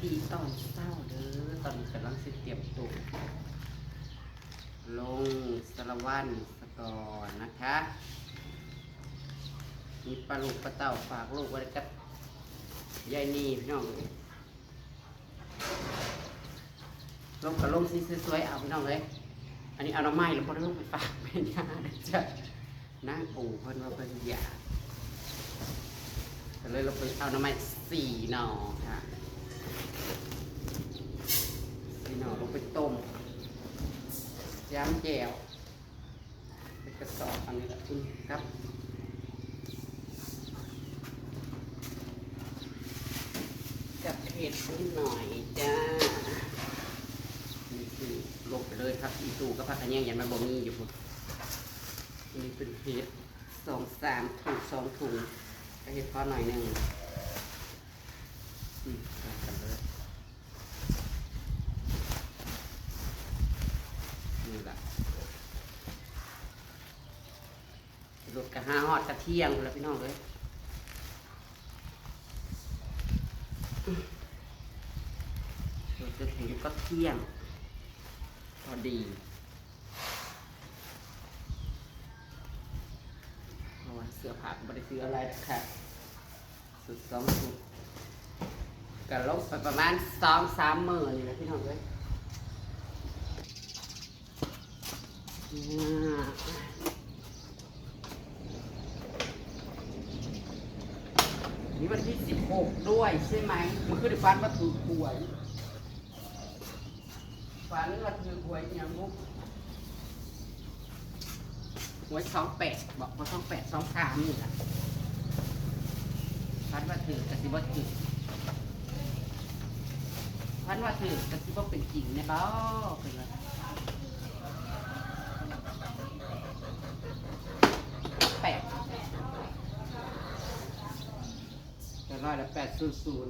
ຕອນເຊົ້າເດີ ຕອນນີ້ກຳລັງຊິຕຽມໂຕລົງສາລະວັນສະກ່ອນນະຄະ. ມີປາລູກປາເຕົ້າ ຝາກລູກໄວ້ກັບຍາຍນີພີ່ນ້ອງເອີຍ. ລົງກະລົງຊິສວຍໆ ເອົາພີ່ນ້ອງເອີຍ. ອັນນີ້ເອົາໜໍ່ໄມ້ ແລ້ວບໍ່ໄດ້ລົງໄປຝາກແມ່ຍ່າເດີຈ້າ. ນາງປູເພິ່ນວ່າເພິ່ນຢາກ ກະເລີຍລົງໄປເອົາໜໍ່ໄມ້ສີ່ໜໍ່ຄ່ະ ສີ່ໜໍ່ລົງໄປຕົ້ມ ຢຳແຈ່ວ ເປັນກະສອບ. ອັນນີ້ລະ ອືມ ກັບ ກັບເຜັດນິດໜ້ອຍຈ້າ. ນີ້ຄືລົງໄປເລີຍ ຜັກອີ່ຕູ່ກັບຜັກຂະແຍງ ຢ້ານມັນບໍ່ມີຢູ່ພຸ້ນ. ອັນນີ້ເປັນເຫັດ ສອງສາມ ຖົງ ສອງຖົງ ກະເຮັດພໍໜ້ອຍໜຶ່ງ. ອືມ ໃສ່ກັນເລີຍ ນີ້ລະ. ລົດກະຫາຮອດກະທ່ຽງພຸ້ນລະພີ່ນ້ອງເອີຍ. ລົດກະເຖິງກະທ່ຽງພໍດີ ເພາະວ່າເສື້ອຜ້າກະບໍ່ໄດ້ຊື້ອາໄລດອກຄ່ະ. ຊຸດສອງຊຸດ ກະລົງໄປປະມານສອງສາມມື້ນີ້ແຫຼະພີ່ນ້ອງເອີຍ. ນີ້ວັນທີສິບຫົກດ້ວຍໃຊ່ໄໝ? ມື້ຄືນຝັນວ່າຖືກຫວຍ. ຝັນວ່າຖືກຫວຍອີ່ຫຍັງບຸ ຫວຍສອງແປດບໍ ບໍ່ ສອງແປດ ສອງສາມນີ້ລະ. ຝັນວ່າຖືກກະຊິບໍ່ຖືກ ຝັນວ່າຖືກກະຊິບໍ່ເປັນຈິງແນ່ບໍ ເພິ່ນວ່າ. ແປດ ແປດຮ້ອຍລະ ແປດສູນສູນ.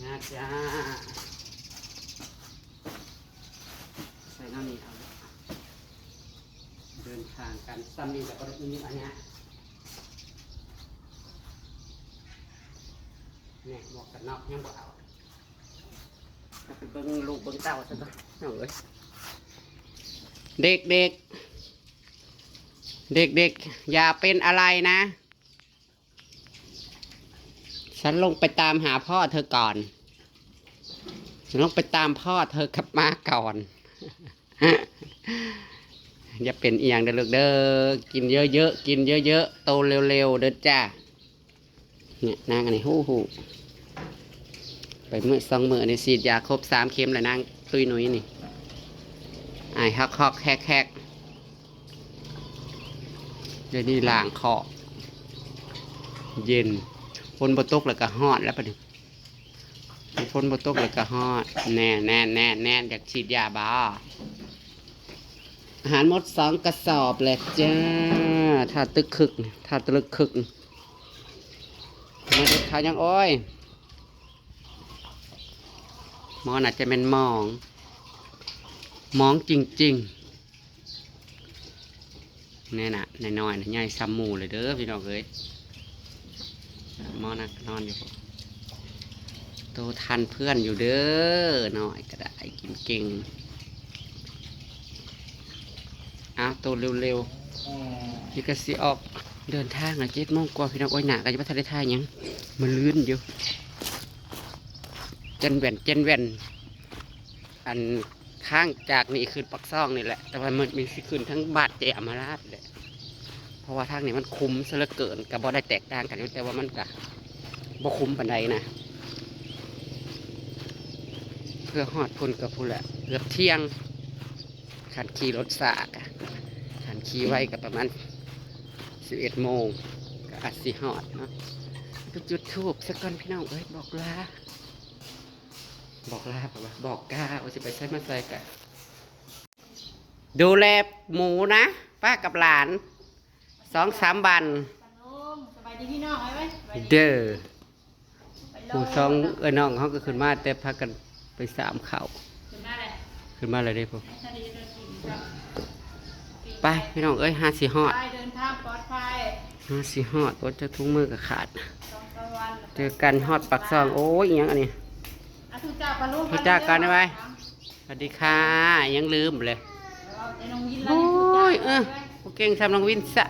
ຍາດຈ້າ ໃສ່ນ້ຳນີ້ເອົາ ເດີນທາງກັນຊ່ຳນີ້ລະບໍ່ໄດ້ອີ່ຫຍັງອັນເນີ້ຍ. ແນ່ ໝວກກັນນັອກຍັງບໍ່ເອົາ ໄປເບິ່ງລູກເບິ່ງເຕົ້າຊະກ່ອນນ້ອງເອີຍ. ເດັກໆ ເດັກໆ ຢ່າເປັນອາໄລນະ. ฉันลงไปตามหาพ่อเธอก่อน ฉันลงไปตามพ่อเธอกลับมาก่อน อย่าเป็นอีหยังเด้อลูกเด้อ กินเยอะๆ กินเยอะๆ โตเร็วๆ เด้อจ้า. เนี่ยนางอันนี้ ฮู้ๆ ไปมื้อสองมื้อนี่ ฉีดยาครบสามเข็มแล้วนางตุ้ยนุ้ยนี่ ไอฮอกๆ แฮกๆ เดี๋ยวนี้ล้างคอเย็น ฝนบ่ตกแล้วก็ฮ้อนแล้วบัดนี้ ฝนบ่ตกแล้วก็ฮ้อน แน่ๆๆๆ อยากฉีดยาบ่ อาหารหมดสองกระสอบแล้วจ้า ท่าตึกคึก ท่าตึกคึก มาเด็ดขายัง โอ้ย หมอน่าจะแม่นหมอง หมองจริงๆ แน่น่ะ น้อยๆ น่ะ ใหญ่ส่ำหมู่เลยเด้อพี่น้องเอ้ย หมอน่ะนอนอยู่ โตทันเพื่อนอยู่เด้อ น้อยก็ได้ กินเก่ง เอาโตเร็วๆ นี่ก็สิออกเดินทางละ เจ็ดโมงกว่าพี่น้อง โอ้ย หน้าก็ยังบ่ทันได้ถ่ายหยัง มื้อลื่นอยู่ จันแว่น จันแว่น อันทางจากนี่ขึ้นปากซองนี่แหละ แต่ว่ามัน มันสิขึ้นทั้งบ้านเจอมราชแหละ เพราะว่าทางนี้มันคุมซะเหลือเกิน ก็บ่ได้แตกต่างกันอยู่ แต่ว่ามันก็บ่คุมปานใดนะ เพื่อฮอดพุ้นก็พุ้นแหละ เกือบเที่ยง คันขี่รถช้าก็ คันขี่ไวก็ประมาณสิบเอ็ดโมง ก็อาจสิฮอดเนาะ ไปจุดธูปซะก่อนพี่น้องเอ้ย บอกลา บอกลา บอกกล่าวว่าสิไปไสมาไสกะ ดูแลหมูนะ ป้ากับหลาน สองสามวัน สบายดีพี่น้อง ไปไว้ เด้อ ไปเลย ผู้สองเอื้อยน้องเขาก็ขึ้นมา แต่พากันไปสามเขา ขึ้นมาเลย ขึ้นมาเลยเด้อพวก ให้ทะเลเดินกินครับ ไปพี่น้องเอ้ย หาสิฮอด ไป เดินทางปลอดภัย ເຮົາຊິຮອດບໍ່ ຈັກຖົງມືກໍຂາດ. ເຈີກັນຮອດປາກຊ່ອງ. ໂອ້ຍ ອີຫຍັງອັນນີ້? ອ່ະ ທຸຈາກກັນໄວ້. ສະຫວັດດີຄ່າ ຍັງລືມເລີຍ. ໂອ້ຍ ເອີ ບໍ່ເກັ່ງສ່ຳນ້ອງວິນຊະ.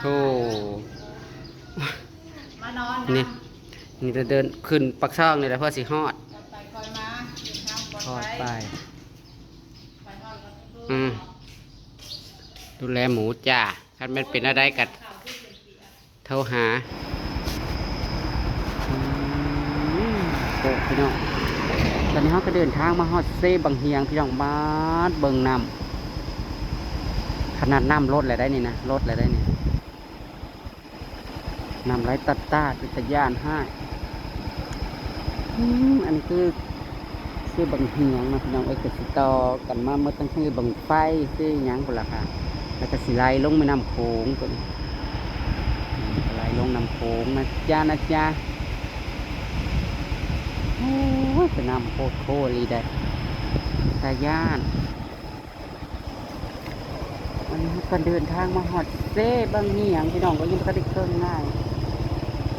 ໂອ້ ມານອນນຳ. ນີ້ ນີ້ເດີນຂຶ້ນປາກຊ່ອງນີ້ແຫຼະ ເພື່ອຊິຮອດ. ຄ່ອຍໄປ ຄ່ອຍໄປ. ອືມ ດູແລໝູຈ້າ. ຄັນແມ່ນເປັນແນວໃດກໍໂທຫາ. ອືມ ໂອ້ ພີ່ນ້ອງ ຕອນນີ້ເຮົາກໍເດີນທາງມາຮອດເຊບັງຫຽງ ພີ່ນ້ອງ. ບາດ ເບິ່ງນ້ຳ ຂະໜາດນ້ຳລົດແລ້ວໄດ໋ນີ້ນະ ລົດແລ້ວໄດ໋ນີ້. ນ້ຳໄຫຼຕັດຕາ ເປັນຕາຢ້ານຮ້າຍ. ອືມ ອັນນີ້ຄືເຊບັງຫຽງເນາະ ພີ່ນ້ອງເອີຍ. ກໍຊິຕໍ່ກັນມາໝົດ ທັງເຊບັ້ງໄຟ ເຊຫຍັງພຸ້ນລະຄ່ະ. ແລ້ວກໍຊິໄຫຼລົງແມ່ນ້ຳໂຂງຕົວນີ້ ອືມ ໄຫຼລົງນ້ຳໂຂງນະຈ້າ ນະຈ້າ. ໂອ້ຍ ແຕ່ນ້ຳໂຄດໂຄອີ່ຫຼີໄດ໋ ຕາຢ້ານ. ອັນນີ້ເຮົາກໍເດີນທາງມາຮອດເຊບັງຫຽງ ພີ່ນ້ອງເອີຍ ຍັງບໍ່ທັນໄດ້ເຄິ່ງງາຍ.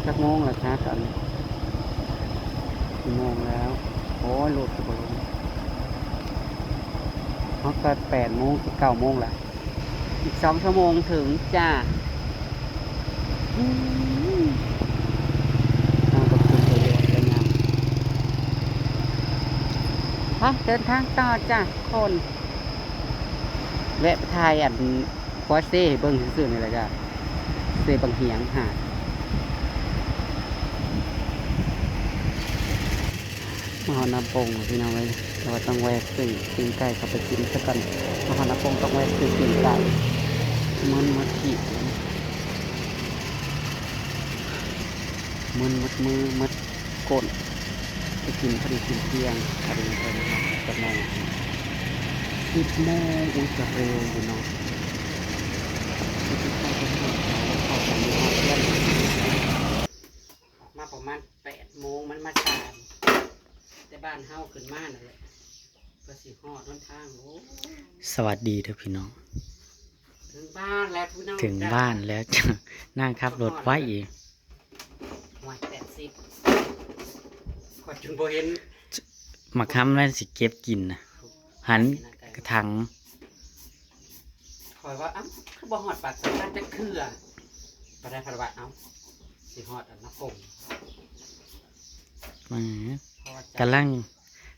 ຈັກໂມງແລ້ວຊະຕອນນີ້? ສີ່ໂມງແລ້ວ. ໂອ້ຍ ລົດກໍບໍ່ລົງ. ເຮົາກໍແປດໂມງ ຈະເກົ້າໂມງລະ ອີກສອງຊົ່ວໂມງເຖິງຈ້າ. ອືມ ເຮົາກໍຂຶ້ນໄປເລື້ອຍໄປຍາມ. ໄປ ເດີນທາງຕໍ່ຈ້າທຸກຄົນ. ແວະໄປຖ່າຍອັນຂົວເຊໃຫ້ເບິ່ງຊື່ໆນີ້ແຫຼະຈ້າ ເຊບັງຫຽງຫາດ. ມາຮອດນາປົງແລ້ວ ພີ່ນ້ອງເອີຍ ແຕ່ວ່າຕ້ອງແວະຊື້ປີ້ງໄກ່ເຂົ້າໄປກິນຊະກ່ອນ. ມາຮອດນາປົງຕ້ອງແວະຊື້ປີ້ງໄກ່. ເງິນໝົດກີບ ມຶນໝົດມືໝົດກົ້ນ. ໄປກິນພໍດີກິນທ່ຽງ ພໍດີເພິ່ນຮອດຈັກໂມງ? ສິບໂມງ. ອຸ້ຍ ກໍເລັວຢູ່ເນາະ. ເຮັດໃຫ້ເພິ່ນຮອດເຂົາ ເຂົ້າກັນຮອດເຮືອນ. ອອກມາປະມານແປດໂມງ ມັນມາສາຍ ແຕ່ບ້ານເຮົາຂຶ້ນມານັ້ນແຫຼະ ກໍຊິຮອດຫົນທາງ. ໂອ້ ສະຫວັດດີເດີ້ພີ່ນ້ອງ. ເຖິງບ້ານແລ້ວພີ່ນ້ອງ ເຖິງບ້ານແລ້ວ. ນາງຂັບລົດໄວອີກ. ໂອ້ຍ ແປດສິບ ຂ້ອຍຈົນບໍ່ເຫັນ ໝາກຫຳນັ້ນຊິເກັບກິນນະ ຫັ້ນ ກະຖັງ. ຂ້ອຍວ່າ ເອົ້າ ຄືບໍ່ຮອດປາກສາມພັນຈັກເທື່ອ ປານໃດ ເພິ່ນວ່າ ເອົ້າ ຊິຮອດອັນນະພົງ. ແໝ ກຳລັງ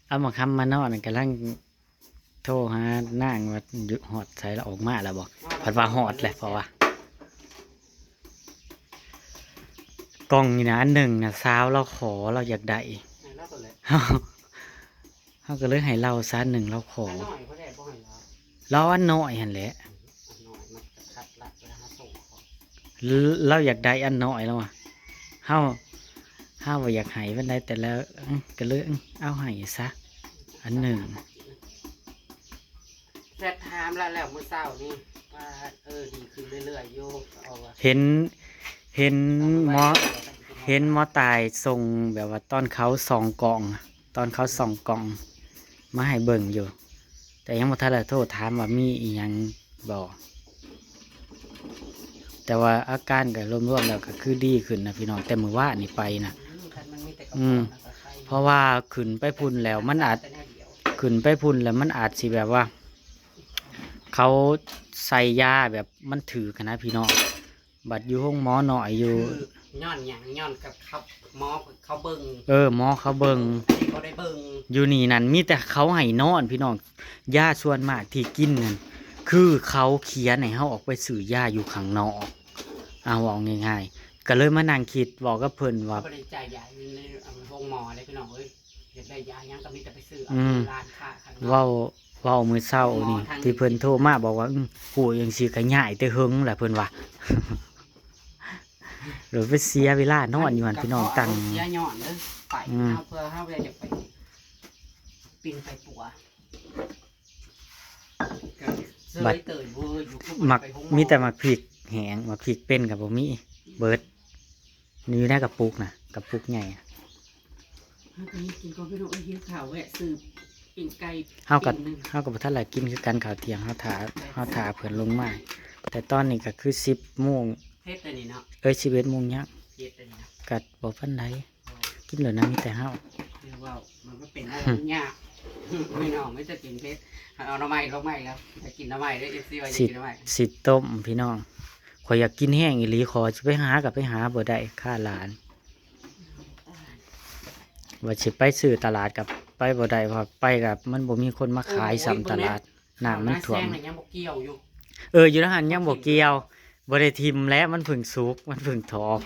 ເອົາໝາກຫຳມານອນ ກຳລັງ ໂທຫານາງວ່າຢູ່ຮອດໃສລະ ອອກມາແລ້ວບໍ່? ເພິ່ນວ່າຮອດແລ້ວ ເພາະວ່າກ່ອງນີ້ນະ ອັນໜຶ່ງນະ ຊາວລາວຂໍ ລາວຢາກໄດ້ ໃຫ້ລາວໄປເລີຍ. ເຮົາ ເຮົາກໍເລີຍໃຫ້ລາວຊະ ອັນໜຶ່ງລາວຂໍ. ອັນນ້ອຍບໍ່ໄດ້ ບໍ່ໃຫ້ລາວ ລາວອັນນ້ອຍຫັ້ນແຫຼະ. ອັນນ້ອຍມັນກະຄັດລັດເວລາເຮົາສົ່ງຂອງ ລ- ລາວຢາກໄດ້ອັນນ້ອຍລາວວ່າ ເຮົາ ເຮົາບໍ່ຢາກໃຫ້ປານໃດ ແຕ່ລະ ເອີ ກໍເລີຍ ເອີ ເອົາໃຫ້ຊະອັນໜຶ່ງ. ແຊດຖາມລາວແລ້ວມື້ເຊົ້ານີ້ວ່າ ເອີ ດີຂຶ້ນເລື້ອຍໆຢູ່ ເອົາວ່າ ເຫັນ ເຫັນໝໍ ເຫັນໝໍຕາຍສົ່ງແບບວ່າຕອນເຂົາສ່ອງກ້ອງ ຕອນເຂົາສ່ອງກ້ອງມາໃຫ້ເບິ່ງຢູ່ ແຕ່ຍັງບໍ່ທັນໄດ້ໂທຖາມວ່າມີອີ່ຫຍັງບໍ່. ແຕ່ວ່າອາການກໍລວມໆແລ້ວກໍຄືດີຂຶ້ນນະພີ່ນ້ອງ ແຕ່ມື້ວານນີ້ໄປນະ. ອືມ ເພາະວ່າຂຶ້ນໄປພຸ້ນແລ້ວມັນອາດ ຂຶ້ນໄປພຸ້ນແລ້ວມັນອາດຊິແບບວ່າ ເຂົາໃສ່ຢາແບບມັນຖືກຫັ້ນນະພີ່ນ້ອງ. ບັດຢູ່ໂຮງໝໍນ້ອຍຢູ່ ຄືຍ້ອນຫຍັງ? ຍ້ອນກັບເຂົາ ໝໍເຂົາເບິ່ງ ເອີ ໝໍເຂົາເບິ່ງ ອັນນີ້ບໍ່ໄດ້ເບິ່ງ. ຢູ່ນີ້ນັ້ນມີແຕ່ເຂົາໃຫ້ນອນພີ່ນ້ອງ ຢາສ່ວນມາກທີ່ກິນນັ້ນ ຄືເຂົາຂຽນໃຫ້ເຮົາອອກໄປຊື້ຢາຢູ່ຂ້າງນອກ. ເອົາ ເວົ້າງ່າຍໆ ກໍເລີຍມານັ່ງຄິດເວົ້າກັບເພິ່ນວ່າ ເຂົາບໍ່ໄດ້ຈ່າຍຢາຢູ່ໃນໂຮງໝໍເດ້ພີ່ນ້ອງເອີຍ. ຢາກໄດ້ຢາຫຍັງກໍມີແຕ່ໄປຊື້ເອົາ ອືມ ຢູ່ຮ້ານຄ້າຂ້າງນອກ. ເວົ້າ ເວົ້າມື້ເຊົ້ານີ້ ໝໍທາງ ທີ່ເພິ່ນໂທມາບອກວ່າ ອືມ ຜູ້ຈັ່ງຊີ້ກໍຍ້າຍແຕ່ເຫິງແຫຼະ ເພິ່ນວ່າ ໂດຍໄປເສຍເວລານອນຢູ່ຫັ້ນພີ່ນ້ອງ. ຕັ້ງ ເສຍຍ້ອນເດີ ໄປ ອືມ ເຮົາ ເພື່ອເຮົາຢາກໄປປິ່ນໄປປົວ ກໍເຊີຍເຕີຍເວີຢູ່ ໝາກ ໄປໂຮງໝໍ ມີແຕ່ໝາກພິກແຫ້ງ ໝາກພິກເປັນກໍບໍ່ມີ ເບິດ. ຢູ່ໃນກະປຸກນະ ກະປຸກໃຫຍ່. ເຮົາກໍມີກິນກ່ອນພີ່ນ້ອງເອີຍ ຫິວເຂົ້າ ແວະຊື້ປີ້ງໄກ່ ເຮົາກໍ ປີ້ງໜຶ່ງ ເຮົາກໍບໍ່ທັນໄດ້ກິນຄືກັນ ເຂົ້າທ່ຽງ ເຮົາຖ້າ ເຮົາຖ້າເພິ່ນລົງມາ. ແຕ່ຕອນນີ້ກໍຄືສິບໂມງ ເຜັດອັນນີ້ເນາະ ເອີຍ ສິບເອັດໂມງຍັງ ເຜັດອັນນີ້ນະ ກະບໍ່ປານໃດ ໂອ້ ກິນໂລດນະ ມີແຕ່ເຮົາ ຄືເວົ້າ ມັນບໍ່ເປັນ ອືມ ຍາກ ພີ່ນ້ອງ ມີແຕ່ກິນເຜັດ ເອົາໜໍ່ໄມ້ລົງມາອີກແລ້ວ ຢາກກິນໜໍ່ໄມ້ເດີ ເອັຟຊີ ວ່າຢາກກິນໜໍ່ໄມ້ ຊິຕົ້ມພີ່ນ້ອງ ຂ້ອຍຢາກກິນແຮງອີ່ຫຼີ ຂ້ອຍຊິໄປຫາກະໄປຫາບໍ່ໄດ້ ຄ້າຫຼານ ວ່າຊິໄປຊື້ຕະຫຼາດກະໄປບໍ່ໄດ້ ເພາະໄປກະມັນບໍ່ມີຄົນມາຂາຍ ໂອ້ຍ ສ່ຳຕະຫຼາດ ເບິ່ງແດ່ ນ້ຳມັນຖ້ວມ ເຂົ້ານາແຊງນະຍັງບໍ່ກ່ຽວຢູ່ ເອີ ຢູ່ຫັ້ນຍັງບໍ່ກ່ຽວ ບໍ່ໄດ້ຖິ້ມແລ້ວ ມັນເພິ່ງສຸກ ມັນເພິ່ງຖອກ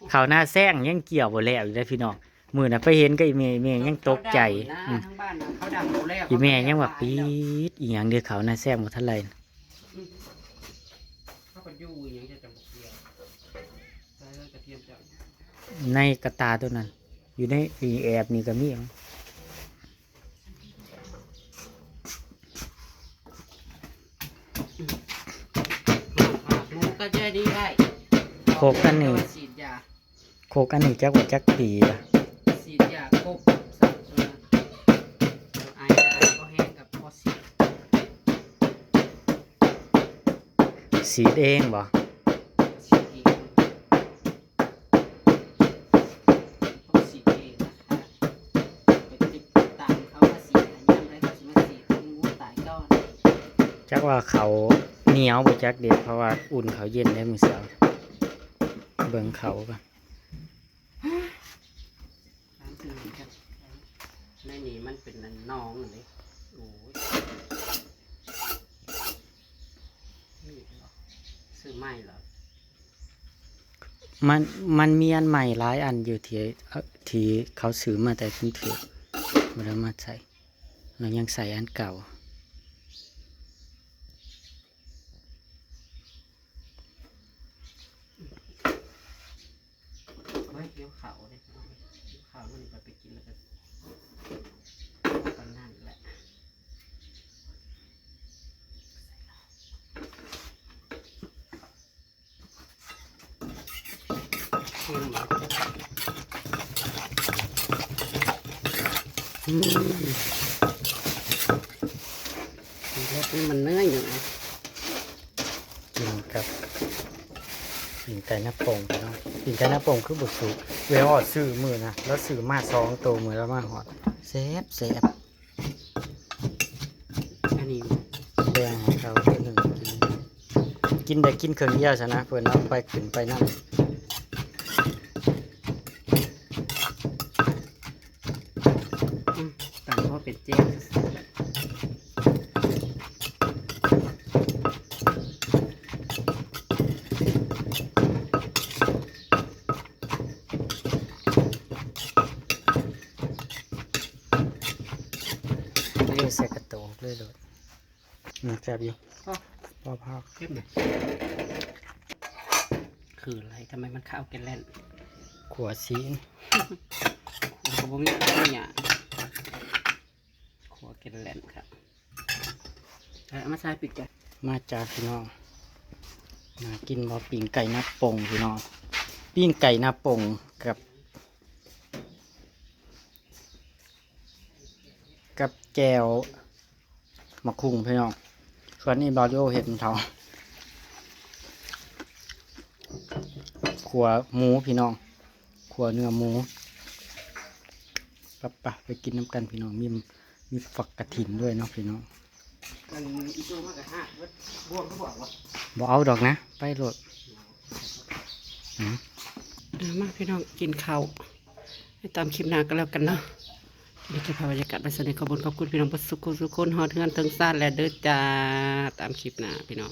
ເຂົ້ານາແຊງຍັງກ່ຽວບໍ່ແລ້ວຢູ່ເດ້ພີ່ນ້ອງ ມື້ນັ້ນໄປເຫັນກັບອີ່ແມ່ ອີ່ແມ່ຍັງຕົກໃຈ ເຂົາດຳນະ ອືມ ທາງບ້ານນະ ເຂົາດຳບໍ່ແລ້ວ ອີ່ແມ່ຍັງວ່າ ເຂົາໄປ ປິດອີ່ຫຍັງເດ້ ເຂົ້ານາແຊງບໍ່ທັນໄລ່ ອືມ ເຂົາກໍຢູ່ອີ່ຫຍັງຈະ ຈະບໍ່ກ່ຽວ ໃສ່ເລີຍກະທຽມເຈົ້າ ໃນກະຕ່າໂຕນັ້ນ ຢູ່ໃນອີ່ແອບນີ້ກະມີ ໝູກະຈະດີໄດ້ ໂຄກອັນນີ້ ແຕ່ວ່າສີດຢາ ໂຄກອັນນີ້ຈັກວ່າຈັກປີລະ ສີດຢາຄົບ ໄອ ໄອບໍ່ແຮງກະພໍສີດ ສີດເອງບໍ່? ສີດເອງ ຕ້ອງສີດເອງນະຄະ ໄປຕິດຕາມເຂົາວ່າສີດຍາມໃດ ເຂົາຊິມາສີດ ໂອ້ ຕາຍກ່ອນ ຈັກວ່າເຂົາໜຽວບໍ່ຈັກເດ ເພາະວ່າອຸ່ນເຂົ້າເຢັນໄດ໋ມື້ເຊົ້າ ເບິ່ງເຂົາກ່ອນ ໃນນີ້ມັນເປັນອັນໜອງເດ້ ໂອ້ຍ ນີ້ເນາະ ຊື້ໃໝ່ເລີຍ ມັນ ມັນມີອັນໃໝ່ຫຼາຍອັນຢູ່ທີ່ ທີ່ເຂົາຊື້ມາແຕ່ກຸງເທບ ບໍ່ໄດ້ມາໃຊ້ ລະຍັງໃຊ້ອັນເກົ່າ. ໂອ້ຍ ຫິວເຂົ້າເດ້ ຫິວເຂົ້າ ມື້ນີ້ກໍໄປກິນແລ້ວກໍປານນັ້ນແຫຼະ ອືມ ເຮັດໃຫ້ມັນເໜື່ອຍໜ້ອຍ ກິນກັບປີ້ງໄກ່ນ້ຳປົ່ງເນາະ ປີ້ງໄກ່ນ້ຳປົ່ງຄືບໍ່ສຸກ ເວອອດຊື້ມື້ນະ ລາວຊື້ມາສອງໂຕ ມື້ລາວມາຮອດ ແຊບໆ ອັນນີ້ແບ່ງໃຫ້ເຂົາເພິ່ນກິນ ກິນໄດ້ກິນເຄິ່ງດຽວຊັ້ນນະ ເພິ່ນເອົາໄປຂຶ້ນໄປນຳ. ອືມ ຕຳພໍເປັນແຈ່ວຊື່ໆ ແລ້ວໃສ່ກະໂຕກເລີຍໂລດ. ອືມ ແຊບຢູ່ ພໍ ພໍພາກ ເຄັມນະ ຄືອະໄລ ທຳໄມມັນຂາວແກ່ນແລ່ນ ຂົ້ວຊີ້ນ ມັນກໍບໍ່ມີຫຍັງ ຂົ້ວແກ່ນແລ່ນຄ່ະ ເອົາມາໃສ່ປີກໄກ່ ມາຈ້າພີ່ນ້ອງ ໜ້າກິນບໍ່ ປີ້ງໄກ່ນ້ຳປົ່ງພີ່ນ້ອງ ປີ້ງໄກ່ນ້ຳປົ່ງກັບ ກັບແຈ່ວ ໝາກຫຸ່ງພີ່ນ້ອງ ສ່ວນນີ້ບາລິໂອເຮັດເທົາ ຂົ້ວໝູພີ່ນ້ອງ ຂົ້ວເນື້ອໝູ ປະ ປະ ໄປກິນນຳກັນພີ່ນ້ອງ ມີ ມີຝັກກະຖິນດ້ວຍເນາະພີ່ນ້ອງ ອັນອີໂຕມາກະຫາກເບິດ ບ່ວງກໍບໍ່ເອົາ ບໍ່ເອົາດອກນະ ໄປໂລດ ອືມ ອ່າ ມາພີ່ນ້ອງ ກິນເຂົ້າ ໄປຕາມຄລິບໜ້າກໍແລ້ວກັນເນາະ ໄດ້ເກັບພາບບັນຍາກາດໄວ້ສ່ຳນີ້ ຂອບຄຸນ ຂອບຄຸນພີ່ນ້ອງເບິດສຸກຄົນ ຮອດເຮືອນເຖິງຊານແລ້ວເດີຈ້າ ຕາມຄລິບໜ້າພີ່ນ້ອງ.